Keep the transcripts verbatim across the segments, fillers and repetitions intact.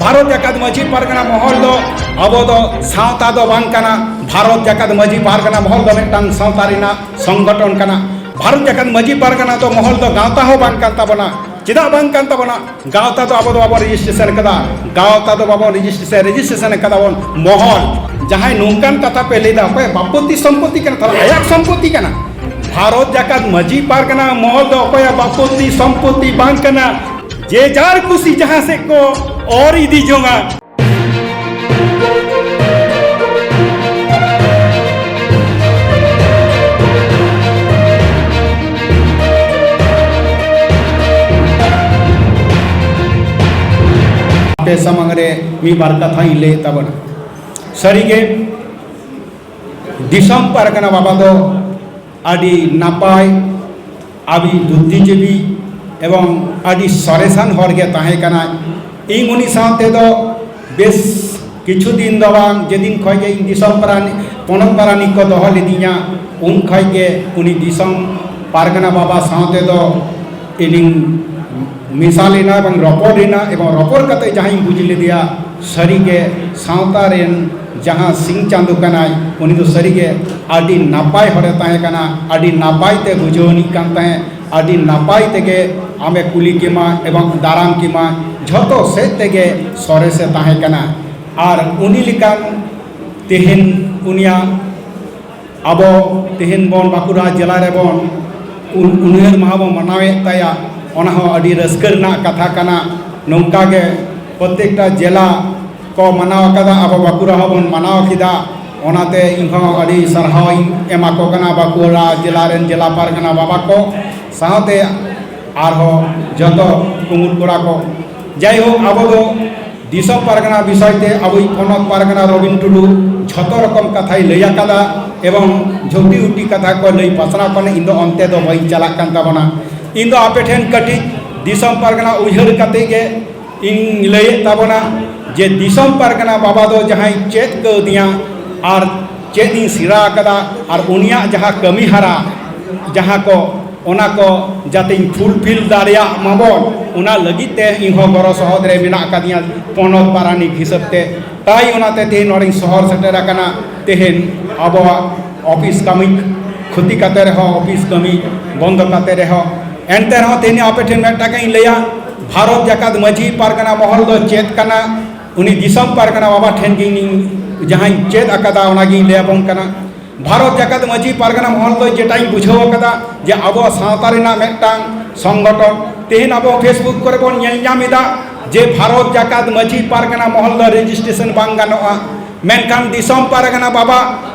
ᱵᱷᱟᱨᱚᱛ ᱡᱟᱠᱟᱛ ᱢᱟᱹᱡᱷᱤ ᱯᱟᱨᱜᱟᱱᱟ ᱢᱚᱦᱚᱞ ᱫᱚ ᱟᱵᱚ ᱫᱚ ᱥᱟᱶᱛᱟ ᱫᱚ ᱵᱟᱝ ᱠᱟᱱᱟ᱾ ᱵᱷᱟᱨᱚᱛ ᱡᱟᱠᱟᱛ ᱢᱟᱹᱡᱷᱤ ᱯᱟᱨᱜᱟᱱᱟ ᱢᱚᱦᱚᱞ ᱫᱚ ᱢᱤᱫᱴᱟᱝ ᱥᱟᱶᱛᱟ ᱨᱮᱱᱟᱜ ᱥᱚᱝᱜᱚᱴᱷᱚᱱ ᱠᱟᱱᱟ᱾ ᱵᱷᱟᱨᱚᱛ ᱡᱟᱠᱟᱛ ᱢᱟᱹᱡᱷᱤ ᱯᱟᱨᱜᱟᱱᱟ ᱫᱚ ᱢᱚᱦᱚᱞ ᱫᱚ ᱜᱟᱶᱛᱟ ᱦᱚᱸ ᱵᱟᱝ ᱠᱟᱱ ᱛᱟᱵᱚᱱᱟ᱾ ᱪᱮᱫᱟᱜ ᱵᱟᱝ ᱠᱟᱱ ᱛᱟᱵᱚᱱᱟ? ᱜᱟᱶᱛᱟ ᱫᱚ ᱟᱵᱚ ᱫᱚ ᱵᱟᱵᱚᱱ ᱨᱮᱡᱤᱥᱴᱨᱮᱥᱚᱱ ᱠᱟᱫᱟ᱾ ᱜᱟᱶᱛᱟ ᱫᱚ ᱵᱟᱵᱚᱱ ᱨᱮᱡᱤᱥᱴᱨᱮᱥᱚᱱ, ᱨᱮᱡᱤᱥᱴᱨᱮᱥᱚᱱ ᱠᱟᱫᱟ ᱵᱚᱱ ᱢᱚᱦᱚᱞ᱾ ᱡᱟᱦᱟᱸᱭ ᱱᱚᱝᱠᱟᱱ ᱠᱟᱛᱷᱟ ᱯᱮ ᱞᱟᱹᱭᱫᱟ, ᱚᱠᱚᱭᱟᱜ ᱵᱟᱯᱚᱛᱤ ᱥᱚᱢᱯᱚᱛᱤ ᱠᱟᱱᱟ? ᱛᱟᱦᱞᱮ ᱟᱭᱟᱜ ᱥᱚᱢᱯᱚᱛᱤ ᱠᱟᱱᱟ᱾ ᱵᱷᱟᱨᱚᱛ ᱡᱟᱠᱟᱛ ᱢᱟᱹᱡᱷᱤ ᱯᱟᱨᱜᱟᱱᱟ ᱢᱚᱦᱚᱞ ᱫᱚ ᱚᱠᱚᱭᱟᱜ ᱵᱟᱯᱚᱛᱤ ᱥᱚᱢᱯᱚᱛᱤ ᱵᱟᱝ ᱠᱟᱱᱟ᱾ ᱡᱮ ᱡᱟᱨ ᱠᱩᱥᱤ ᱡᱟᱦᱟᱸ ᱥᱮᱫ ᱠᱚ ᱚᱨ ᱤᱫᱤ ᱡᱚᱝᱟ᱾ ᱟᱯᱮ ᱥᱟᱢᱟᱝ ᱨᱮ ᱢᱤᱫ ᱵᱟᱨ ᱠᱟᱛᱷᱟᱧ ᱞᱟᱹᱭ ᱛᱟᱵᱚᱱᱟ᱾ ᱥᱟᱹᱨᱤᱜᱮ, ᱫᱤᱥᱚᱢ ᱯᱟᱨᱜᱟᱱᱟ ᱵᱟᱵᱟ ᱫᱚ ᱟᱹᱰᱤ ᱱᱟᱯᱟᱭ, ᱟᱹᱰᱤ ᱵᱩᱫᱽᱫᱷᱤᱡᱤᱵᱤ ᱮᱵᱚᱝ ᱟᱹᱰᱤ ᱥᱚᱨᱮᱥᱟᱱ ᱦᱚᱲ ᱜᱮ ᱛᱟᱦᱮᱸ ᱠᱟᱱᱟᱭ᱾ ᱤᱧ ᱩᱱᱤ ᱥᱟᱶᱛᱮ ᱫᱚ ᱵᱮᱥ ᱠᱤᱪᱷᱩ ᱫᱤᱱ ᱫᱚ ᱵᱟᱝ, ᱡᱮᱫᱤᱱ ᱠᱷᱚᱱ ᱜᱮ ᱤᱧ ᱫᱤᱥᱚᱢ ᱯᱟᱨᱟᱱᱤ-, ᱯᱚᱱᱚᱛ ᱯᱟᱨᱟᱱᱤᱠ ᱠᱚ ᱫᱚᱦᱚ ᱞᱤᱫᱤᱧᱟ, ᱩᱱ ᱠᱷᱚᱱ ᱜᱮ ᱩᱱᱤ ᱫᱤᱥᱚᱢ ᱯᱟᱨᱜᱟᱱᱟ ᱵᱟᱵᱟ ᱥᱟᱶᱛᱮ ᱫᱚ ᱤᱧᱤᱧ ᱢᱮᱥᱟ ᱞᱮᱱᱟ ᱮᱵᱚᱝ ᱨᱚᱯᱚᱲ ᱞᱮᱱᱟ, ᱮᱵᱚᱝ ᱨᱚᱯᱚᱲ ᱠᱟᱛᱮ ᱡᱟᱦᱟᱸᱧ ᱵᱩᱡᱽ ᱞᱮᱫᱮᱭᱟ, ᱥᱟᱹᱨᱤᱜᱮ ᱥᱟᱶᱛᱟ ᱨᱮᱱ ᱡᱟᱦᱟᱸ ᱥᱤᱧ ᱪᱟᱸᱫᱚ ᱠᱟᱱᱟᱭ, ᱩᱱᱤ ᱫᱚ ᱥᱟᱹᱨᱤᱜᱮ ᱟᱹᱰᱤ ᱱᱟᱯᱟᱭ ᱦᱚᱲᱮ ᱛᱟᱦᱮᱸ ᱠᱟᱱᱟ, ᱟᱹᱰᱤ ᱱᱟᱯᱟᱭ ᱛᱮ ᱵᱩᱡᱷᱟᱹᱣ ᱟᱹᱱᱤᱡ ᱠᱟᱱ ᱛᱟᱦᱮᱸᱫ, ᱟᱹᱰᱤ ᱱᱟᱯᱟᱭ ᱛᱮᱜᱮ ᱟᱢᱮ ᱠᱩᱞᱤ ᱠᱮᱢᱟ ᱮᱵᱚᱝ ᱫᱟᱨᱟᱢ ᱠᱮᱢᱟ, ᱡᱷᱚᱛᱚ ᱥᱮᱫ ᱛᱮᱜᱮ ᱥᱚᱨᱮᱥᱮ ᱛᱟᱦᱮᱸ ᱠᱟᱱᱟ᱾ ᱟᱨ ᱩᱱᱤ ᱞᱮᱠᱟᱱ ᱛᱮᱦᱮᱧ ᱩᱱᱤᱭᱟᱜ ᱟᱵᱚ ᱛᱮᱦᱮᱧ ᱵᱚᱱ ᱵᱟᱸᱠᱩᱲᱟ ᱡᱮᱞᱟ ᱨᱮᱵᱚᱱ ᱩᱱ-, ᱩᱱᱩᱭᱦᱟᱹᱨ ᱢᱟᱦᱟ ᱵᱚᱱ ᱢᱟᱱᱟᱣᱮᱫ ᱛᱟᱭᱟ, ᱚᱱᱟ ᱦᱚᱸ ᱟᱹᱰᱤ ᱨᱟᱹᱥᱠᱟᱹ ᱨᱮᱱᱟᱜ ᱠᱟᱛᱷᱟ ᱠᱟᱱᱟ᱾ ᱱᱚᱝᱠᱟ ᱜᱮ ᱯᱨᱚᱛᱮᱠᱴᱟ ᱡᱮᱞᱟ ᱠᱚ ᱢᱟᱱᱟᱣ ᱟᱠᱟᱫᱟ, ᱟᱵᱚ ᱵᱟᱸᱠᱩᱲᱟ ᱦᱚᱸᱵᱚᱱ ᱢᱟᱱᱟᱣ ᱠᱮᱫᱟ᱾ ᱚᱱᱟᱛᱮ ᱤᱧ ᱦᱚᱸ ᱟᱹᱰᱤ ᱥᱟᱨᱦᱟᱣ ᱤᱧ ᱮᱢᱟ ᱠᱚ ᱠᱟᱱᱟ ᱵᱟᱸᱠᱩᱲᱟ ᱡᱮᱞᱟ ᱨᱮᱱ ᱡᱮᱞᱟ ᱯᱟᱨᱜᱟᱱᱟ ᱵᱟᱵᱟ ᱠᱚ ᱥᱟᱶᱛᱮ ᱟᱨᱦᱚᱸ ᱡᱚᱛᱚ ᱠᱩᱢᱩᱴ ᱠᱚᱲᱟ ᱠᱚ᱾ ᱡᱟᱭᱦᱳᱠ, ᱟᱵᱚ ᱫᱚ ᱫᱤᱥᱚᱢ ᱯᱟᱨᱜᱟᱱᱟ ᱵᱤᱥᱚᱭ ᱛᱮ ᱟᱵᱚᱭᱤᱡ ᱯᱚᱱᱚᱛ ᱯᱟᱨᱜᱟᱱᱟ ᱨᱚᱵᱤᱱ ᱴᱩᱰᱩ ᱡᱷᱚᱛᱚ ᱨᱚᱠᱚᱢ ᱠᱟᱛᱷᱟᱭ ᱞᱟᱹᱭ ᱟᱠᱟᱫᱟ ᱮᱵᱚᱝ ᱡᱷᱩᱴᱤ ᱩᱴᱤ ᱠᱟᱛᱷᱟ ᱠᱚ ᱞᱟᱹᱭ ᱯᱟᱥᱱᱟᱣ ᱠᱟᱱᱟ᱾ ᱤᱧ ᱫᱚ ᱚᱱᱛᱮ ᱫᱚ ᱵᱟᱹᱧ ᱪᱟᱞᱟᱜ ᱠᱟᱱ ᱛᱟᱵᱚᱱᱟ᱾ ᱤᱧ ᱫᱚ ᱟᱯᱮ ᱴᱷᱮᱱ ᱠᱟᱹᱴᱤᱡ ᱫᱤᱥᱚᱢ ᱯᱟᱨᱜᱟᱱᱟ ᱩᱭᱦᱟᱹᱨ ᱠᱟᱛᱮ ᱜᱮ ᱤᱧ ᱞᱟᱹᱭᱮᱫ ᱛᱟᱵᱚᱱᱟ ᱡᱮ ᱫᱤᱥᱚᱢ ᱯᱟᱨᱜᱟᱱᱟ ᱵᱟᱵᱟ ᱫᱚ ᱡᱟᱦᱟᱸᱭ ᱪᱮᱫ ᱠᱟᱹᱣᱫᱤᱧᱟ ᱟᱨ ᱪᱮᱫ ᱤᱧ ᱥᱮᱬᱟ ᱟᱠᱟᱫᱟ ᱟᱨ ᱩᱱᱤᱭᱟᱜ ᱡᱟᱦᱟᱸ ᱠᱟᱹᱢᱤ ᱦᱟᱨᱟ, ᱡᱟᱦᱟᱸ ᱠᱚ ᱚᱱᱟ ᱠᱚ ᱡᱟᱛᱮᱧ ᱯᱷᱩᱞᱯᱷᱤᱞ ᱫᱟᱲᱮᱭᱟᱜ ᱢᱟᱵᱚᱱ, ᱚᱱᱟ ᱞᱟᱹᱜᱤᱫ ᱛᱮ ᱤᱧ ᱦᱚᱸ ᱜᱚᱲᱚ ᱥᱚᱦᱚᱫ ᱨᱮ ᱢᱮᱱᱟᱜ ᱟᱠᱟᱫᱤᱧᱟ ᱯᱚᱱᱚᱛ ᱯᱟᱨᱟᱱᱤᱠ ᱦᱤᱥᱟᱹᱵ ᱛᱮ᱾ ᱛᱟᱭ ᱚᱱᱟᱛᱮ ᱛᱮᱦᱮᱧ ᱱᱚᱰᱮᱧ ᱥᱚᱦᱚᱨ ᱥᱮᱴᱮᱨ ᱟᱠᱟᱱᱟ᱾ ᱛᱮᱦᱮᱧ ᱟᱵᱚᱣᱟᱜ ᱚᱯᱷᱤᱥ ᱠᱟᱹᱢᱤ ᱠᱷᱚᱛᱤ ᱠᱟᱛᱮ ᱨᱮᱦᱚᱸ, ᱚᱯᱷᱤᱥ ᱠᱟᱹᱢᱤ ᱵᱚᱱᱫᱚ ᱠᱟᱛᱮ ᱨᱮᱦᱚᱸ, ᱮᱱᱛᱮ ᱨᱮᱦᱚᱸ ᱛᱮᱦᱮᱧ ᱟᱯᱮ ᱴᱷᱮᱱ ᱢᱤᱫᱴᱟᱝ ᱤᱧ ᱞᱟᱹᱭᱟ, ᱵᱷᱟᱨᱚᱛ ᱡᱟᱠᱟᱛ ᱢᱟᱹᱡᱷᱤ ᱯᱟᱨᱜᱟᱱᱟ ᱢᱚᱦᱚᱞ ᱫᱚ ᱪᱮᱫ ᱠᱟᱱᱟ? ᱩᱱᱤ ᱫᱤᱥᱚᱢ ᱯᱟᱨᱜᱟᱱᱟ ᱵᱟᱵᱟ ᱴᱷᱮᱱ ᱜᱮ ᱤᱧ ᱡᱟᱦᱟᱸᱧ ᱪᱮᱫ ᱟᱠᱟᱫᱟ, ᱚᱱᱟᱜᱤᱧ ᱞᱟᱹᱭᱟᱵᱚᱱ ᱠᱟᱱᱟ᱾ ᱵᱷᱟᱨᱚᱛ ᱡᱟᱠᱟᱛ ᱢᱟᱹᱡᱷᱤ ᱯᱟᱨᱜᱟᱱᱟ ᱢᱚᱦᱚᱞ ᱫᱚ ᱡᱮᱴᱟᱧ ᱵᱩᱡᱷᱟᱹᱣ ᱟᱠᱟᱫᱟ ᱡᱮ ᱟᱵᱚ ᱥᱟᱶᱛᱟ ᱨᱮᱱᱟᱜ ᱢᱤᱫᱴᱟᱝ ᱥᱚᱝᱜᱚᱴᱷᱚᱱ, ᱛᱮᱦᱮᱧ ᱟᱵᱚ Facebook ᱠᱚᱨᱮ ᱵᱚᱱ ᱧᱮᱞ ᱧᱟᱢ ᱮᱫᱟ ᱡᱮ ᱵᱷᱟᱨᱚᱛ ᱡᱟᱠᱟᱛ ᱢᱟᱹᱡᱷᱤ ᱯᱟᱨᱜᱟᱱᱟ ᱢᱚᱦᱚᱞ ᱫᱚ ᱨᱮᱡᱤᱥᱴᱨᱮᱥᱚᱱ ᱵᱟᱝ ᱜᱟᱱᱚᱜᱼᱟ, ᱢᱮᱱᱠᱷᱟᱱ ᱫᱤᱥᱚᱢ ᱯᱟᱨᱜᱟᱱᱟ ᱵᱟᱵᱟ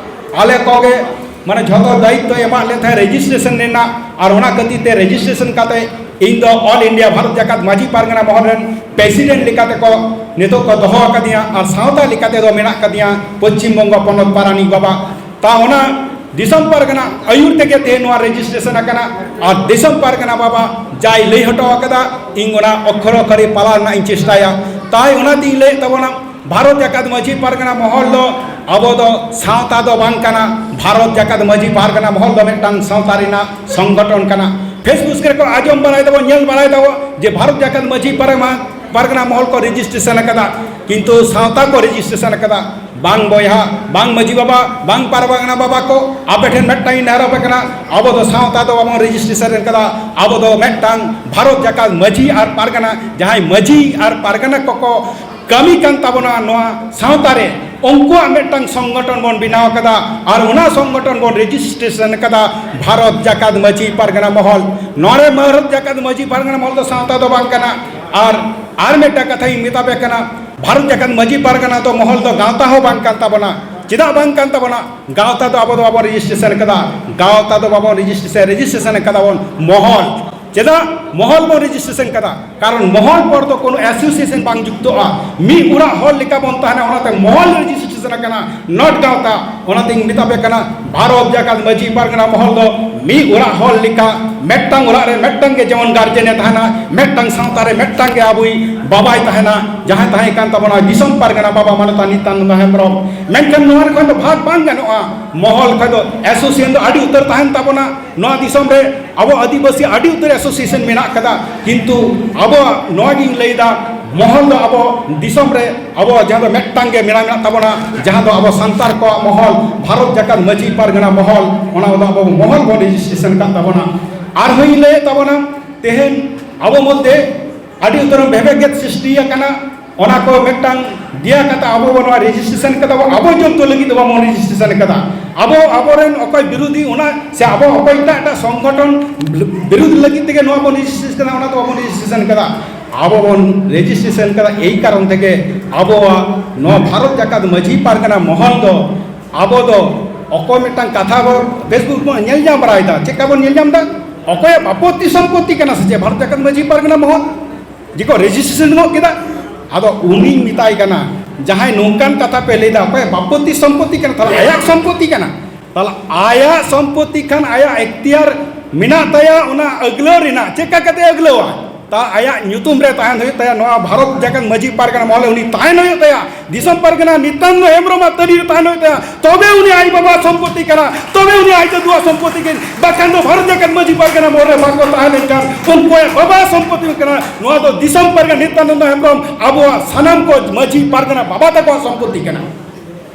ᱟᱞᱮ ᱠᱚᱜᱮ ᱢᱟᱱᱮ ᱡᱷᱚᱛᱚ ᱫᱟᱭᱤᱛᱛᱚ ᱮᱢᱟᱜ ᱞᱮ ᱛᱟᱦᱮᱸᱫ ᱨᱮᱡᱤᱥᱴᱨᱮᱥᱚᱱ ᱨᱮᱱᱟᱜ, ᱟᱨ ᱚᱱᱟ ᱠᱷᱟᱹᱛᱤᱨ ᱛᱮ ᱨᱮᱡᱤᱥᱴᱨᱮᱥᱚᱱ ᱠᱟᱛᱮ ᱤᱧ ᱫᱚ ᱚᱞ ᱤᱱᱰᱤᱭᱟ ᱵᱷᱟᱨᱚᱛ ᱡᱟᱠᱟᱛ ᱢᱟᱹᱡᱷᱤ ᱯᱟᱨᱜᱟᱱᱟ ᱢᱚᱦᱚᱞ ᱨᱮᱱ ᱯᱨᱮᱥᱤᱰᱮᱱᱴ ᱞᱮᱠᱟᱛᱮ ᱠᱚ ᱱᱤᱛᱚᱜ ᱠᱚ ᱫᱚᱦᱚ ᱟᱠᱟᱫᱤᱧᱟ, ᱟᱨ ᱥᱟᱶᱛᱟ ᱞᱮᱠᱟᱛᱮ ᱫᱚ ᱢᱮᱱᱟᱜ ᱟᱠᱟᱫᱤᱧᱟ ᱯᱚᱪᱷᱤᱢ ᱵᱚᱝᱜᱚ ᱯᱚᱱᱚᱛ ᱯᱟᱨᱟᱱᱤᱠ ᱵᱟᱵᱟ᱾ ᱛᱟ ᱚᱱᱟ ᱫᱤᱥᱚᱢ ᱯᱟᱨᱜᱟᱱᱟ ᱟᱹᱭᱩᱨ ᱛᱮᱜᱮ ᱛᱮᱦᱮᱧ ᱱᱚᱣᱟ ᱨᱮᱡᱤᱥᱴᱨᱮᱥᱚᱱ ᱟᱠᱟᱱᱟ, ᱟᱨ ᱫᱤᱥᱚᱢ ᱯᱟᱨᱜᱟᱱᱟ ᱵᱟᱵᱟ ᱡᱟᱭ ᱞᱟᱹᱭ ᱦᱚᱴᱚ ᱟᱠᱟᱫᱟ, ᱤᱧ ᱚᱱᱟ ᱚᱠᱠᱷᱚᱨ ᱚᱠᱠᱷᱚᱨᱤ ᱯᱟᱞᱟᱣ ᱨᱮᱱᱟᱜ ᱤᱧ ᱪᱮᱥᱴᱟᱭᱟ᱾ ᱛᱟᱭ ᱚᱱᱟᱛᱤᱧ ᱞᱟᱹᱭᱮᱫ ᱛᱟᱵᱚᱱᱟ, ᱵᱷᱟᱨᱚᱛ ᱡᱟᱠᱟᱛ ᱢᱟᱹᱡᱷᱤ ᱯᱟᱨᱜᱟᱱᱟ ᱢᱚᱦᱚᱞ ᱫᱚ ᱟᱵᱚ ᱫᱚ ᱥᱟᱶᱛᱟ ᱫᱚ ᱵᱟᱝ ᱠᱟᱱᱟ᱾ ᱵᱷᱟᱨᱚᱛ ᱡᱟᱠᱟᱛ ᱢᱟᱹᱡᱷᱤ ᱯᱟᱨᱜᱟᱱᱟ ᱢᱚᱦᱚᱞ ᱫᱚ ᱢᱤᱫᱴᱟᱝ ᱥᱟᱶᱛᱟ ᱨᱮᱱᱟᱜ ᱥᱚᱝᱜᱚᱴᱷᱚᱱ ᱠᱟᱱᱟ᱾ Facebook ᱨᱮᱠᱚ ᱟᱸᱡᱚᱢ ᱵᱟᱲᱟᱭ ᱫᱟᱵᱚᱱ, ᱧᱮᱞ ᱵᱟᱲᱟᱭ ᱫᱟᱵᱚᱱ ᱡᱮ ᱵᱷᱟᱨᱚᱛ ᱡᱟᱠᱟᱛ ᱢᱟᱹᱡᱷᱤ ᱯᱟᱨᱜᱟᱱᱟ, ᱯᱟᱨᱜᱟᱱᱟ ᱢᱚᱦᱚᱞ ᱠᱚ ᱨᱮᱡᱤᱥᱴᱨᱮᱥᱚᱱ ᱟᱠᱟᱫᱟ, ᱠᱤᱱᱛᱩ ᱥᱟᱶᱛᱟ ᱠᱚ ᱨᱮᱡᱤᱥᱴᱨᱮᱥᱚᱱ ᱟᱠᱟᱫᱟ᱾ ᱵᱟᱝ ᱵᱚᱭᱦᱟ, ᱵᱟᱝ ᱢᱟᱹᱡᱷᱤ ᱵᱟᱵᱟ, ᱵᱟᱝ ᱯᱟᱨᱜᱟᱱᱟ ᱵᱟᱵᱟ ᱠᱚ, ᱟᱯᱮ ᱴᱷᱮᱱ ᱢᱤᱫᱴᱟᱝ ᱤᱧ ᱱᱮᱦᱚᱨ ᱟᱯᱮ ᱠᱟᱱᱟ, ᱟᱵᱚ ᱫᱚ ᱥᱟᱶᱛᱟ ᱫᱚ ᱵᱟᱵᱚᱱ ᱨᱮᱡᱤᱥᱴᱨᱮᱥᱚᱱ ᱟᱠᱟᱫᱟ, ᱟᱵᱚ ᱫᱚ ᱢᱤᱫᱴᱟᱝ ᱵᱷᱟᱨᱚᱛ ᱡᱟᱠᱟᱛ ᱢᱟᱹᱡᱷᱤ ᱟᱨ ᱯᱟᱨᱜᱟᱱᱟ, ᱡᱟᱦᱟᱸᱭ ᱢᱟᱹᱡᱷᱤ ᱟᱨ ᱯᱟᱨᱜᱟᱱᱟ ᱠᱚᱠᱚ ᱠᱟᱹᱢᱤ ᱠᱟᱱ ᱛᱟᱵᱚᱱᱟ ᱱᱚᱣᱟ ᱥᱟᱶᱛᱟ ᱨᱮ, ᱩᱱᱠᱩᱣᱟᱜ ᱢᱤᱫᱴᱟᱝ ᱥᱚᱝᱜᱚᱴᱷᱚᱱ ᱵᱚᱱ ᱵᱮᱱᱟᱣ ᱟᱠᱟᱫᱟ ᱟᱨ ᱚᱱᱟ ᱥᱚᱝᱜᱚᱴᱷᱚᱱ ᱵᱚᱱ ᱨᱮᱡᱤᱥᱴᱨᱮᱥᱚᱱ ᱟᱠᱟᱫᱟ ᱵᱷᱟᱨᱚᱛ ᱡᱟᱠᱟᱛ ᱢᱟᱹᱡᱷᱤ ᱯᱟᱨᱜᱟᱱᱟ ᱢᱚᱦᱚᱞ᱾ ᱱᱚᱣᱟ ᱨᱮ ᱵᱷᱟᱨᱚᱛ ᱡᱟᱠᱟᱛ ᱢᱟᱹᱡᱷᱤ ᱯᱟᱨᱜᱟᱱᱟ ᱢᱚᱦᱚᱞ ᱫᱚ ᱥᱟᱶᱛᱟ ᱫᱚ ᱵᱟᱝ ᱠᱟᱱᱟ᱾ ᱟᱨ, ᱟᱨ ᱢᱤᱫᱴᱟᱝ ᱠᱟᱛᱷᱟᱧ ᱢᱮᱛᱟ ᱯᱮ ᱠᱟᱱᱟ, ᱵᱷᱟᱨᱚᱛ ᱡᱟᱠᱟᱛ ᱢᱟᱹᱡᱷᱤ ᱯᱟᱨᱜᱟᱱᱟ ᱫᱚ ᱢᱚᱦᱚᱞ ᱫᱚ ᱜᱟᱶᱛᱟ ᱦᱚᱸ ᱵᱟᱝ ᱠᱟᱱ ᱛᱟᱵᱚᱱᱟ᱾ ᱪᱮᱫᱟᱜ ᱵᱟᱝ ᱠᱟᱱ ᱛᱟᱵᱚᱱᱟ? ᱜᱟᱶᱛᱟ ᱫᱚ ᱟᱵᱚ ᱫᱚ ᱵᱟᱵᱚᱱ ᱨᱮᱡᱤᱥᱴᱨᱮᱥᱚᱱ ᱟᱠᱟᱫᱟ, ᱜᱟᱶᱛᱟ ᱫᱚ ᱵᱟᱵᱚᱱ ᱨᱮᱡᱤᱥᱴᱨᱮᱥᱚᱱ, ᱨᱮᱡᱤᱥᱴᱨᱮᱥᱚᱱ ᱟᱠᱟᱫᱟ ᱵᱚᱱ ᱢᱚᱦᱚᱞ᱾ ᱪᱮᱫᱟᱜ ᱢᱚᱦᱚᱞ ᱵᱚᱱ ᱨᱮᱡᱤᱥᱴᱨᱮᱥᱚᱱ ᱠᱟᱫᱟ? ᱠᱟᱨᱚᱱ ᱢᱚᱦᱚᱞ ᱯᱚᱨ ᱫᱚ ᱠᱳᱱᱳ ᱮᱥᱳᱥᱤᱭᱮᱥᱚᱱ ᱵᱟᱝ ᱡᱩᱠᱛᱚᱜᱼᱟ, ᱢᱤᱫ ᱚᱲᱟᱜ ᱦᱚᱲ ᱞᱮᱠᱟ ᱵᱚᱱ ᱛᱟᱦᱮᱱᱟ, ᱚᱱᱟᱛᱮ ᱢᱚᱦᱚᱞ ᱨᱮᱡᱤᱥᱴᱨᱮᱥᱚᱱ ᱟᱠᱟᱱᱟ, not ᱜᱟᱶᱛᱟ᱾ ᱚᱱᱟᱛᱮᱧ ᱢᱮᱛᱟ ᱯᱮ ᱠᱟᱱᱟ, ᱵᱷᱟᱨᱚᱛ ᱡᱟᱠᱟᱛ ᱢᱟᱹᱡᱷᱤ ᱯᱟᱨᱜᱟᱱᱟ ᱢᱚᱦᱚᱞ ᱫᱚ ᱢᱤᱫ ᱚᱲᱟᱜ ᱦᱚᱲ ᱞᱮᱠᱟ, ᱢᱤᱫᱴᱟᱝ ᱚᱲᱟᱜ ᱨᱮ ᱢᱤᱫᱴᱟᱝ ᱜᱮ ᱡᱮᱢᱚᱱ ᱜᱟᱨᱡᱮᱱ ᱮ ᱛᱟᱦᱮᱱᱟ, ᱢᱤᱫᱴᱟᱝ ᱥᱟᱶᱛᱟ ᱨᱮ ᱢᱤᱫᱴᱟᱝ ᱜᱮ ᱟᱵᱚᱭᱤᱡ ᱵᱟᱵᱟᱭ ᱛᱟᱦᱮᱱᱟ, ᱡᱟᱦᱟᱸᱭ ᱛᱟᱦᱮᱸ ᱠᱟᱱ ᱛᱟᱵᱚᱱᱟ ᱫᱤᱥᱚᱢ ᱯᱟᱨᱜᱟᱱᱟ ᱵᱟᱵᱟ ᱢᱟᱱᱚᱛᱟᱱ ᱱᱤᱛᱟᱱᱟᱱᱫ ᱦᱮᱢᱵᱨᱚᱢ᱾ ᱢᱮᱱᱠᱷᱟᱱ ᱱᱚᱣᱟ ᱨᱮ ᱠᱷᱚᱱ ᱫᱚ ᱵᱷᱟᱜᱽ ᱵᱟᱝ ᱜᱟᱱᱚᱜᱼᱟ᱾ ᱢᱚᱦᱚᱞ ᱠᱷᱚᱱ ᱫᱚ ᱮᱥᱳᱥᱤᱭᱮᱥᱚᱱ ᱫᱚ ᱟᱹᱰᱤ ᱩᱛᱟᱹᱨ ᱛᱟᱦᱮᱱ ᱛᱟᱵᱚᱱᱟ᱾ ᱱᱚᱣᱟ ᱫᱤᱥᱚᱢ ᱨᱮ ᱟᱵᱚ ᱟᱹᱫᱤᱵᱟᱹᱥᱤ ᱟᱹᱰᱤ ᱩᱛᱟᱹᱨ ᱮᱥᱳᱥᱤᱭᱮᱥᱚᱱ ᱢᱮᱱᱟᱜ ᱠᱟᱫᱟ, ᱠᱤᱱᱛᱩ ᱟᱵᱚᱣᱟᱜ ᱱᱚᱣᱟ ᱜᱤᱧ ᱞᱟᱹᱭᱫᱟ, ᱢᱚᱦᱚᱞ ᱫᱚ ᱟᱵᱚ ᱫᱤᱥᱚᱢ ᱨᱮ ᱟᱵᱚ ᱡᱟᱦᱟᱸ ᱫᱚ ᱢᱤᱫᱴᱟᱝ ᱜᱮ ᱢᱮᱱᱟᱜ, ᱢᱮᱱᱟᱜ ᱛᱟᱵᱚᱱᱟ, ᱡᱟᱦᱟᱸ ᱫᱚ ᱟᱵᱚ ᱥᱟᱱᱛᱟᱲ ᱠᱚᱣᱟᱜ ᱢᱚᱦᱚᱞ, ᱵᱷᱟᱨᱚᱛ ᱡᱟᱠᱟᱛ ᱢᱟᱹᱡᱷᱤ ᱯᱟᱨᱜᱟᱱᱟ ᱢᱚᱦᱚᱞ, ᱚᱱᱟ ᱫᱚ ᱟᱵᱚ ᱢᱚᱦᱚᱞ ᱵᱚᱱ ᱨᱮᱡᱤᱥᱴᱨᱮᱥᱚᱱ ᱠᱟᱫ ᱛᱟᱵᱚᱱᱟ᱾ ᱟᱨᱦᱚᱸᱧ ᱞᱟᱹᱭᱮᱫ ᱛᱟᱵᱚᱱᱟ, ᱛᱮᱦᱮᱧ ᱟᱵᱚ ᱢᱚᱫᱽᱫᱷᱮ ᱟᱹᱰᱤ ᱩᱛᱟᱹᱨ ᱵᱷᱮᱵᱮᱜᱮᱫ ᱥᱨᱤᱥᱴᱤ ᱟᱠᱟᱱᱟ᱾ ᱚᱱᱟ ᱠᱚ ᱢᱤᱫᱴᱟᱝ ᱫᱤᱭᱟ ᱠᱟᱛᱮ ᱟᱵᱚ ᱵᱚᱱ ᱱᱚᱣᱟ ᱨᱮᱡᱤᱥᱴᱨᱮᱥᱚᱱ ᱠᱟᱫᱟ ᱵᱚ, ᱟᱵᱚ ᱡᱚᱛᱚ ᱞᱟᱹᱜᱤᱫ ᱫᱚ ᱵᱟᱵᱚᱱ ᱨᱮᱡᱤᱥᱴᱨᱮᱥᱚᱱ ᱠᱟᱫᱟ᱾ ᱟᱵᱚ, ᱟᱵᱚᱨᱮᱱ ᱚᱠᱚᱭ ᱵᱤᱨᱳᱫᱷᱤ ᱚᱱᱟ ᱥᱮ ᱟᱵᱚ ᱚᱠᱚᱭ ᱮᱴᱟᱜ ᱮᱴᱟᱜ ᱥᱚᱝᱜᱚᱴᱷᱚᱱ ᱵᱤᱨᱳᱫᱷ ᱞᱟᱹᱜᱤᱫ ᱛᱮᱜᱮ ᱱᱚᱣᱟ ᱵᱚᱱ ᱨᱮᱡᱤᱥᱴᱨᱮᱥᱚᱱ ᱠᱟᱫᱟ, ᱚᱱᱟ ᱫᱚ ᱵᱟᱵᱚᱱ ᱨᱮᱡᱤᱥᱴᱨᱮᱥᱚᱱ ᱠᱟᱫᱟ᱾ ᱟᱵᱚ ᱵᱚᱱ ᱨᱮᱡᱤᱥᱴᱨᱮᱥᱚᱱ ᱠᱟᱫᱟ ᱮᱭ ᱠᱟᱨᱚᱱ ᱛᱮᱜᱮ ᱟᱵᱚᱣᱟᱜ ᱱᱚᱣᱟ ᱵᱷᱟᱨᱚᱛ ᱡᱟᱠᱟᱛ ᱢᱟᱹᱡᱷᱤ ᱯᱟᱨᱜᱟᱱᱟ ᱢᱚᱦᱚᱞ ᱫᱚ ᱟᱵᱚ ᱫᱚ ᱚᱠᱚᱭ ᱢᱤᱫᱴᱟᱝ ᱠᱟᱛᱷᱟ ᱵᱚᱱ Facebook ᱵᱚᱱ ᱧᱮᱞ ᱧᱟᱢ ᱵᱟᱲᱟᱭᱮᱫᱟ, ᱪᱮᱫ ᱠᱟ ᱵᱚᱱ ᱧᱮᱞ ᱧᱟᱢ ᱮᱫᱟ? ᱚᱠᱚᱭᱟᱜ ᱵᱟᱯᱚᱛᱛᱤ ᱥᱚᱢᱯᱚᱛᱛᱤ ᱠᱟᱱᱟ ᱥᱮ ᱪᱮᱫ ᱵᱷᱟᱨᱚᱛ ᱡᱟᱠᱟᱛ ᱢᱟᱹᱡᱷᱤ ᱯᱟᱨᱜᱟᱱᱟ ᱢᱚᱦᱚᱞ? ᱡᱮᱠᱚ ᱨᱮᱡᱤᱥᱴᱨᱮᱥᱚᱱ ᱜᱚᱫ ᱠᱮᱫᱟ᱾ ᱟᱫᱚ ᱩᱱᱤᱧ ᱢᱮᱛᱟᱭ ᱠᱟᱱᱟ, ᱡᱟᱦᱟᱸᱭ ᱱᱚᱝᱠᱟᱱ ᱠᱟᱛᱷᱟ ᱯᱮ ᱞᱟᱹᱭᱫᱟ, ᱚᱠᱚᱭᱟᱜ ᱵᱟᱯᱚᱛᱛᱤ ᱥᱚᱢᱯᱚᱛᱛᱤ ᱠᱟᱱᱟ? ᱛᱟᱦᱞᱮ ᱟᱭᱟᱜ ᱥᱚᱢᱯᱚᱛᱛᱤ ᱠᱟᱱᱟ᱾ ᱛᱟᱦᱞᱮ ᱟᱭᱟᱜ ᱥᱚᱢᱯᱚᱛᱛᱤ ᱠᱷᱟᱱ ᱟᱭᱟᱜ ᱮᱠᱛᱤᱭᱟᱨ ᱢᱮᱱᱟᱜ ᱛᱟᱭᱟ ᱚᱱᱟ ᱟᱹᱜᱽᱞᱟᱹᱣ ᱨᱮᱱᱟᱜ᱾ ᱪᱮᱫ ᱠᱟ ᱠᱟᱛᱮ ᱟᱹᱜᱽᱞᱟᱹᱣᱟ? ᱛᱟ ᱟᱭᱟᱜ ᱧᱩᱛᱩᱢ ᱨᱮ ᱛᱟᱦᱮᱱ ᱦᱩᱭᱩᱜ ᱛᱟᱭᱟ, ᱱᱚᱣᱟ ᱵᱷᱟᱨᱚᱛ ᱡᱟᱠᱟᱛ ᱢᱟᱹᱡᱷᱤ ᱯᱟᱨᱜᱟᱱᱟ ᱢᱚᱦᱚᱞ ᱨᱮ ᱩᱱᱤ ᱛᱟᱦᱮᱱ ᱦᱩᱭᱩᱜ ᱛᱟᱭᱟ᱾ ᱫᱤᱥᱚᱢ ᱯᱟᱨᱜᱟᱱᱟ ᱱᱤᱛᱟᱱᱫᱚ ᱦᱮᱢᱵᱨᱚᱢᱟᱜ ᱛᱟᱹᱨᱤ ᱨᱮ ᱛᱟᱦᱮᱱ ᱦᱩᱭᱩᱜ ᱛᱟᱭᱟ, ᱛᱚᱵᱮ ᱩᱱᱤ ᱟᱡ ᱵᱟᱵᱟ ᱥᱚᱢᱯᱚᱛᱛᱤ ᱠᱟᱱᱟ, ᱛᱚᱵᱮ ᱩᱱᱤ ᱟᱡ ᱫᱟᱫᱩᱣᱟᱜ ᱥᱚᱢᱯᱚᱛᱛᱤ ᱠᱟᱱᱟ᱾ ᱵᱟᱠᱷᱟᱱ ᱫᱚ ᱵᱷᱟᱨᱚᱛ ᱡᱟᱠᱟᱛ ᱢᱟᱹᱡᱷᱤ ᱯᱟᱨᱜᱟᱱᱟ ᱢᱚᱦᱚᱞ ᱨᱮ ᱵᱟᱠᱚ ᱛᱟᱦᱮᱸ ᱞᱮᱱᱠᱷᱟᱱ ᱩᱱᱠᱩᱣᱟᱜ ᱵᱟᱵᱟ ᱥᱚᱢᱯᱚᱛᱛᱤ ᱠᱟᱱᱟ᱾ ᱱᱚᱣᱟ ᱫᱚ ᱫᱤᱥᱚᱢ ᱯᱟᱨᱜᱟᱱᱟ ᱱᱤᱛᱟᱱᱫᱚ ᱦᱮᱢᱵᱨᱚᱢ ᱟᱵᱚᱣᱟᱜ ᱥᱟᱱᱟᱢ ᱠᱚ ᱢᱟᱹᱡᱷᱤ ᱯᱟᱨᱜᱟᱱᱟ ᱵᱟᱵᱟ ᱛᱟᱠᱚᱣᱟᱜ ᱥᱚᱢᱯᱚᱛᱛᱤ ᱠᱟᱱᱟ᱾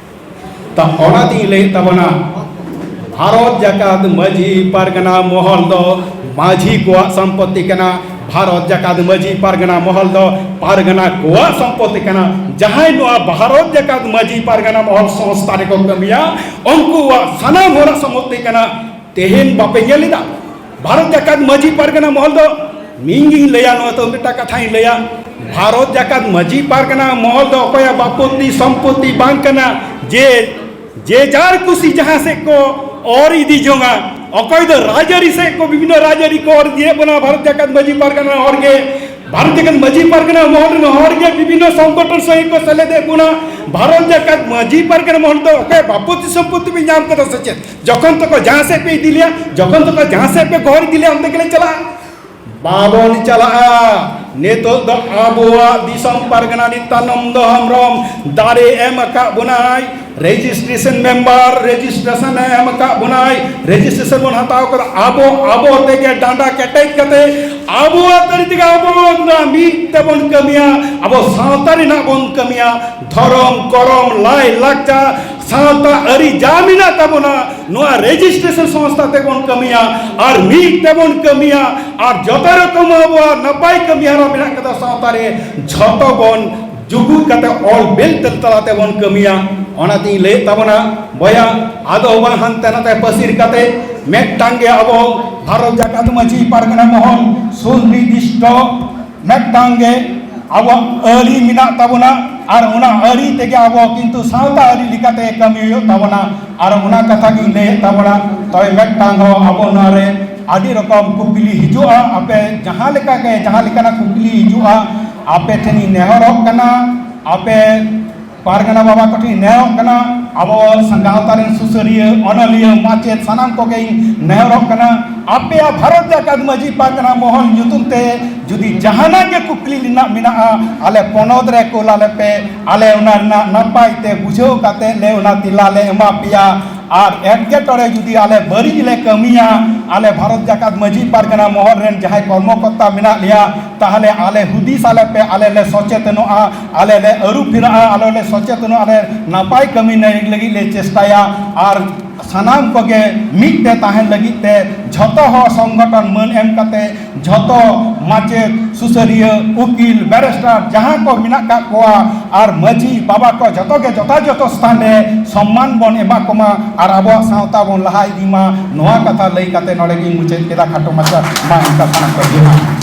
ᱛᱟ ᱚᱱᱟᱛᱤᱧ ᱞᱟᱹᱭᱮᱫ ᱛᱟᱵᱚᱱᱟ, ᱵᱷᱟᱨᱚᱛ ᱡᱟᱠᱟᱛ ᱢᱟᱹᱡᱷᱤ ᱯᱟᱨᱜᱟᱱᱟ ᱢᱚᱦᱚᱞ ᱫᱚ ᱢᱟᱹᱡᱷᱤ ᱠᱚᱣᱟᱜ ᱥᱚᱢᱯᱚᱛᱛᱤ ᱠᱟᱱᱟ᱾ ᱵᱷᱟᱨᱚᱛ ᱡᱟᱠᱟᱛ ᱢᱟᱹᱡᱷᱤ ᱯᱟᱨᱜᱟᱱᱟ ᱢᱚᱦᱚᱞ ᱫᱚ ᱯᱟᱨᱜᱟᱱᱟ ᱠᱚᱣᱟᱜ ᱥᱚᱢᱯᱚᱛᱛᱤ ᱠᱟᱱᱟ᱾ ᱡᱟᱦᱟᱸᱭ ᱱᱚᱣᱟ ᱵᱷᱟᱨᱚᱛ ᱡᱟᱠᱟᱛ ᱢᱟᱹᱡᱷᱤ ᱯᱟᱨᱜᱟᱱᱟ ᱢᱚᱦᱚᱞ ᱥᱚᱝᱥᱛᱷᱟ ᱨᱮᱠᱚ ᱠᱟᱹᱢᱤᱭᱟ, ᱩᱱᱠᱩᱣᱟᱜ ᱥᱟᱱᱟᱢ ᱦᱚᱲᱟᱜ ᱥᱚᱢᱯᱚᱛᱛᱤ ᱠᱟᱱᱟ᱾ ᱛᱮᱦᱮᱧ ᱵᱟᱯᱮ ᱧᱮᱞ ᱮᱫᱟ? ᱵᱷᱟᱨᱚᱛ ᱡᱟᱠᱟᱛ ᱢᱟᱹᱡᱷᱤ ᱯᱟᱨᱜᱟᱱᱟ ᱢᱚᱦᱚᱞ ᱫᱚ ᱢᱤᱫ ᱜᱤᱧ ᱞᱟᱹᱭᱟ, ᱱᱚᱣᱟ ᱫᱚ ᱢᱤᱫᱴᱟᱝ ᱠᱟᱛᱷᱟᱧ ᱞᱟᱹᱭᱟ, ᱵᱷᱟᱨᱚᱛ ᱡᱟᱠᱟᱛ ᱢᱟᱹᱡᱷᱤ ᱯᱟᱨᱜᱟᱱᱟ ᱢᱚᱦᱚᱞ ᱫᱚ ᱚᱠᱚᱭᱟᱜ ᱵᱟᱯᱚᱛᱛᱤ ᱥᱚᱢᱯᱚᱛᱛᱤ ᱵᱟᱝ ᱠᱟᱱᱟ ᱡᱮ ᱡᱮ ᱡᱟᱨ ᱠᱩᱥᱤ ᱡᱟᱦᱟᱸ ᱥᱮᱫ ᱠᱚ ᱚᱨ ᱤᱫᱤ ᱡᱚᱝᱟ᱾ ᱚᱠᱚᱭ ᱫᱚ ᱨᱟᱡᱽᱟᱹᱨᱤ ᱥᱮᱫ ᱠᱚ, ᱵᱤᱵᱷᱤᱱᱱᱚ ᱨᱟᱡᱽᱟᱹᱨᱤ ᱠᱚ ᱚᱨ ᱤᱫᱤᱭᱮᱫ ᱵᱚᱱᱟ ᱵᱷᱟᱨᱚᱛ ᱡᱟᱠᱟᱛ ᱢᱟᱹᱡᱷᱤ ᱯᱟᱨᱜᱟᱱᱟ ᱦᱚᱲ ᱜᱮ᱾ ᱵᱷᱟᱨᱚᱛ ᱡᱟᱠᱟᱛ ᱢᱟᱹᱡᱷᱤ ᱯᱟᱨᱜᱟᱱᱟ ᱢᱚᱦᱚᱞ ᱨᱮᱱ ᱦᱚᱲ ᱜᱮ ᱵᱤᱵᱷᱤᱱᱱᱚ ᱥᱚᱝᱜᱚᱴᱷᱚᱱ ᱥᱚᱸᱜᱮ ᱠᱚ ᱥᱮᱞᱮᱫᱮᱫ ᱵᱚᱱᱟ᱾ ᱵᱷᱟᱨᱚᱛ ᱡᱟᱠᱟᱛ ᱢᱟᱹᱡᱷᱤ ᱯᱟᱨᱜᱟᱱᱟ ᱢᱚᱦᱚᱞ ᱫᱚ ᱚᱠᱚᱭ ᱵᱟᱯᱚᱛᱛᱤ ᱥᱚᱢᱯᱚᱛᱛᱤ ᱯᱮ ᱧᱟᱢ ᱠᱟᱫᱟ ᱥᱮ ᱪᱮᱫ? ᱡᱚᱠᱷᱚᱱ ᱛᱚᱠᱚ ᱡᱟᱦᱟᱸ ᱥᱮᱫ ᱯᱮ ᱤᱫᱤ ᱞᱮᱭᱟ, ᱡᱚᱠᱷᱚᱱ ᱛᱚᱠᱚ ᱡᱟᱦᱟᱸ ᱥᱮᱫ ᱯᱮ ᱜᱚᱦᱚᱲ ᱤᱫᱤ ᱞᱮᱭᱟ, ᱚᱱᱛᱮ ᱜᱮᱞᱮ ᱪᱟᱞᱟᱜᱼᱟ᱾ ᱵᱟᱵᱚᱱ ᱪᱟᱞᱟᱜᱼᱟ᱾ ᱱᱤᱛᱚᱜ ᱫᱚ ᱟᱵᱚᱣᱟᱜ ᱫᱤᱥᱚᱢ ᱯᱟᱨᱜᱟᱱᱟ ᱱᱤᱛᱟᱱᱚᱱᱫᱚ ᱦᱮᱢᱵᱨᱚᱢ ᱫᱟᱲᱮ ᱮᱢ ᱟᱠᱟᱫ ᱵᱚᱱᱟᱭ, ᱨᱮᱡᱤᱥᱴᱨᱮᱥᱚᱱ ᱢᱮᱢᱵᱟᱨ ᱨᱮᱡᱤᱥᱴᱨᱮᱥᱚᱱ ᱮ ᱮᱢ ᱟᱠᱟᱫ ᱵᱚᱱᱟᱭ, ᱨᱮᱡᱤᱥᱴᱨᱮᱥᱚᱱ ᱵᱚᱱ ᱦᱟᱛᱟᱣ ᱠᱟᱫᱟ᱾ ᱟᱵᱚ ᱟᱵᱚ ᱛᱮᱜᱮ ᱰᱟᱸᱰᱟ ᱠᱮᱴᱮᱡ ᱠᱟᱛᱮ ᱟᱵᱚᱣᱟᱜ ᱛᱟᱹᱨᱤ ᱛᱮᱜᱮ ᱟᱵᱚ ᱵᱚᱱ ᱢᱤᱫ ᱛᱮᱵᱚᱱ ᱠᱟᱹᱢᱤᱭᱟ, ᱟᱵᱚ ᱥᱟᱶᱛᱟ ᱨᱮᱱᱟᱜ ᱵᱚᱱ ᱠᱟᱹᱢᱤᱭᱟ, ᱫᱷᱚᱨᱚᱢ, ᱠᱚᱨᱚᱢ, ᱞᱟᱭ, ᱞᱟᱠᱪᱟᱨ, ᱥᱟᱶᱛᱟ, ᱟᱹᱨᱤ ᱡᱟ ᱢᱮᱱᱟᱜ ᱛᱟᱵᱚᱱᱟ, ᱱᱚᱣᱟ ᱨᱮᱡᱤᱥᱴᱨᱮᱥᱚᱱ ᱥᱚᱝᱥᱛᱷᱟ ᱛᱮᱵᱚᱱ ᱠᱟᱹᱢᱤᱭᱟ ᱟᱨ ᱢᱤᱫ ᱛᱮᱵᱚᱱ ᱠᱟᱹᱢᱤᱭᱟ ᱟᱨ ᱡᱚᱛᱚ ᱨᱚᱠᱚᱢ ᱟᱵᱚᱣᱟᱜ ᱱᱟᱯᱟᱭ ᱠᱟᱹᱢᱤ ᱦᱚᱨᱟ ᱢᱮᱱᱟᱜ ᱠᱟᱫᱟ ᱥᱟᱶᱛᱟ ᱨᱮ, ᱡᱷᱚᱛᱚ ᱵᱚᱱ ᱡᱩᱜᱩᱫ ᱠᱟᱛᱮ ᱚᱞ ᱵᱤᱞ ᱛᱟᱞᱟ ᱛᱮᱵᱚᱱ ᱠᱟᱹᱢᱤᱭᱟ᱾ ᱚᱱᱟᱛᱤᱧ ᱞᱟᱹᱭᱮᱫ ᱛᱟᱵᱚᱱᱟ ᱵᱚᱭᱦᱟ, ᱟᱫᱚ ᱵᱟᱝ ᱦᱟᱱᱛᱮ ᱱᱟᱛᱮ ᱯᱟᱹᱥᱤᱨ ᱠᱟᱛᱮ ᱢᱤᱫᱴᱟᱝ ᱜᱮ ᱟᱵᱚ ᱵᱷᱟᱨᱚᱛ ᱡᱟᱠᱟᱛ ᱢᱟᱹᱡᱷᱤ ᱯᱟᱨᱜᱟᱱᱟ ᱢᱚᱦᱚᱞ ᱥᱩᱱᱤᱨᱫᱤᱥᱴᱚ ᱢᱤᱫᱴᱟᱝ ᱜᱮ ᱟᱵᱚᱣᱟᱜ ᱟᱹᱨᱤ ᱢᱮᱱᱟᱜ ᱛᱟᱵᱚᱱᱟ, ᱟᱨ ᱚᱱᱟ ᱟᱹᱨᱤ ᱛᱮᱜᱮ ᱟᱵᱚ ᱠᱤᱱᱛᱩ ᱥᱟᱶᱛᱟ ᱟᱹᱨᱤ ᱞᱮᱠᱟᱛᱮ ᱠᱟᱹᱢᱤ ᱦᱩᱭᱩᱜ ᱛᱟᱵᱚᱱᱟ᱾ ᱟᱨ ᱚᱱᱟ ᱠᱟᱛᱷᱟ ᱜᱤᱧ ᱞᱟᱹᱭᱮᱫ ᱛᱟᱵᱚᱱᱟ᱾ ᱛᱚᱵᱮ ᱢᱤᱫᱴᱟᱝ ᱦᱚᱸ ᱟᱵᱚ ᱱᱚᱣᱟ ᱨᱮ ᱟᱹᱰᱤ ᱨᱚᱠᱚᱢ ᱠᱩᱠᱞᱤ ᱦᱤᱡᱩᱜᱼᱟ, ᱟᱯᱮ ᱡᱟᱦᱟᱸ ᱞᱮᱠᱟ ᱜᱮ ᱡᱟᱦᱟᱸ ᱞᱮᱠᱟᱱᱟᱜ ᱠᱩᱠᱞᱤ ᱦᱤᱡᱩᱜᱼᱟ, ᱟᱯᱮ ᱴᱷᱮᱱᱤᱧ ᱱᱮᱦᱚᱨᱚᱜ ᱠᱟᱱᱟ, ᱟᱯᱮ ᱯᱟᱨᱜᱟᱱᱟ ᱵᱟᱵᱟ ᱠᱚᱴᱷᱮᱱ ᱱᱮᱦᱚᱨᱚᱜ ᱠᱟᱱᱟ, ᱟᱵᱚ ᱜᱟᱶᱛᱟ ᱨᱮᱱ ᱥᱩᱥᱟᱹᱨᱤᱭᱟᱹ, ᱚᱱᱚᱞᱤᱭᱟᱹ, ᱢᱟᱪᱮᱫ ᱥᱟᱱᱟᱢ ᱠᱚᱜᱮᱧ ᱱᱮᱦᱚᱨᱚᱜ ᱠᱟᱱᱟ, ᱟᱯᱮᱭᱟᱜ ᱵᱷᱟᱨᱚᱛ ᱡᱟᱠᱟᱛ ᱢᱟᱹᱡᱷᱤ ᱯᱟᱨᱜᱟᱱᱟ ᱢᱚᱦᱚᱞ ᱧᱩᱛᱩᱢ ᱛᱮ ᱡᱩᱫᱤ ᱡᱟᱦᱟᱱᱟᱜ ᱜᱮ ᱠᱩᱠᱞᱤ ᱨᱮᱱᱟᱜ ᱢᱮᱱᱟᱜᱼᱟ, ᱟᱞᱮ ᱯᱚᱱᱚᱛ ᱨᱮ ᱠᱳᱞ ᱟᱞᱮ ᱯᱮ, ᱟᱞᱮ ᱚᱱᱟ ᱨᱮᱱᱟᱜ ᱱᱟᱯᱟᱭ ᱛᱮ ᱵᱩᱡᱷᱟᱹᱣ ᱠᱟᱛᱮ ᱞᱮ ᱚᱱᱟ ᱛᱮᱞᱟ ᱞᱮ ᱮᱢᱟ ᱯᱮᱭᱟ᱾ ᱟᱨ ᱮᱴᱠᱮᱴᱚᱬᱮ ᱡᱩᱫᱤ ᱟᱞᱮ ᱵᱟᱹᱲᱤᱡ ᱞᱮ ᱠᱟᱹᱢᱤᱭᱟ, ᱟᱞᱮ ᱵᱷᱟᱨᱚᱛ ᱡᱟᱠᱟᱛ ᱢᱟᱹᱡᱷᱤ ᱯᱟᱨᱜᱟᱱᱟ ᱢᱚᱦᱚᱞ ᱨᱮᱱ ᱡᱟᱦᱟᱸᱭ ᱠᱚᱨᱢᱚᱠᱚᱨᱛᱟ ᱢᱮᱱᱟᱜ ᱞᱮᱭᱟ, ᱛᱟᱦᱚᱞᱮ ᱟᱞᱮ ᱦᱩᱫᱤᱥ ᱟᱞᱮ ᱯᱮ, ᱟᱞᱮ ᱞᱮ ᱥᱚᱪᱮᱛᱚᱱᱚᱜᱼᱟ, ᱟᱞᱮ ᱞᱮ ᱟᱹᱨᱩ ᱯᱷᱮᱨᱟᱜᱼᱟ, ᱟᱞᱮ ᱞᱮ ᱥᱚᱪᱮᱛᱚᱱᱚᱜᱼᱟ, ᱟᱞᱮ ᱱᱟᱯᱟᱭ ᱠᱟᱹᱢᱤ ᱞᱟᱹᱜᱤᱫ ᱞᱮ ᱪᱮᱥᱴᱟᱭᱟ᱾ ᱟᱨ ᱥᱟᱱᱟᱢ ᱠᱚᱜᱮ ᱢᱤᱫ ᱛᱮ ᱛᱟᱦᱮᱱ ᱞᱟᱹᱜᱤᱫ ᱛᱮ ᱡᱷᱚᱛᱚ ᱦᱚᱲ ᱥᱚᱝᱜᱚᱴᱷᱚᱱ ᱢᱟᱹᱱ ᱮᱢ ᱠᱟᱛᱮ ᱡᱷᱚᱛᱚ ᱢᱟᱪᱮᱫ, ᱥᱩᱥᱟᱹᱨᱤᱭᱟᱹ, ᱩᱠᱤᱞ, ᱵᱮᱨᱤᱥᱴᱟᱨ ᱡᱟᱦᱟᱸ ᱠᱚ ᱢᱮᱱᱟᱜ ᱠᱟᱜ ᱠᱚᱣᱟ ᱟᱨ ᱢᱟᱹᱡᱷᱤ ᱵᱟᱵᱟ ᱠᱚ ᱡᱷᱚᱛᱚ ᱜᱮ ᱡᱚᱛᱷᱟ ᱡᱚᱛᱚ ᱥᱛᱷᱟᱱ ᱨᱮ ᱥᱚᱢᱢᱟᱱ ᱵᱚᱱ ᱮᱢᱟ ᱠᱚᱢᱟ ᱟᱨ ᱟᱵᱚᱣᱟᱜ ᱥᱟᱶᱛᱟ ᱵᱚᱱ ᱞᱟᱦᱟ ᱤᱫᱤ ᱢᱟ᱾ ᱱᱚᱣᱟ ᱠᱟᱛᱷᱟ ᱞᱟᱹᱭ ᱠᱟᱛᱮ ᱱᱚᱰᱮ ᱜᱤᱧ ᱢᱩᱪᱟᱹᱫ ᱠᱮᱫᱟ ᱠᱷᱟᱴᱚ ᱢᱟᱪᱷᱟ᱾ ᱢᱟ ᱮᱱᱠᱟ ᱥᱟᱱᱟᱢ ᱠᱚ ᱡᱚᱦᱟᱨ᱾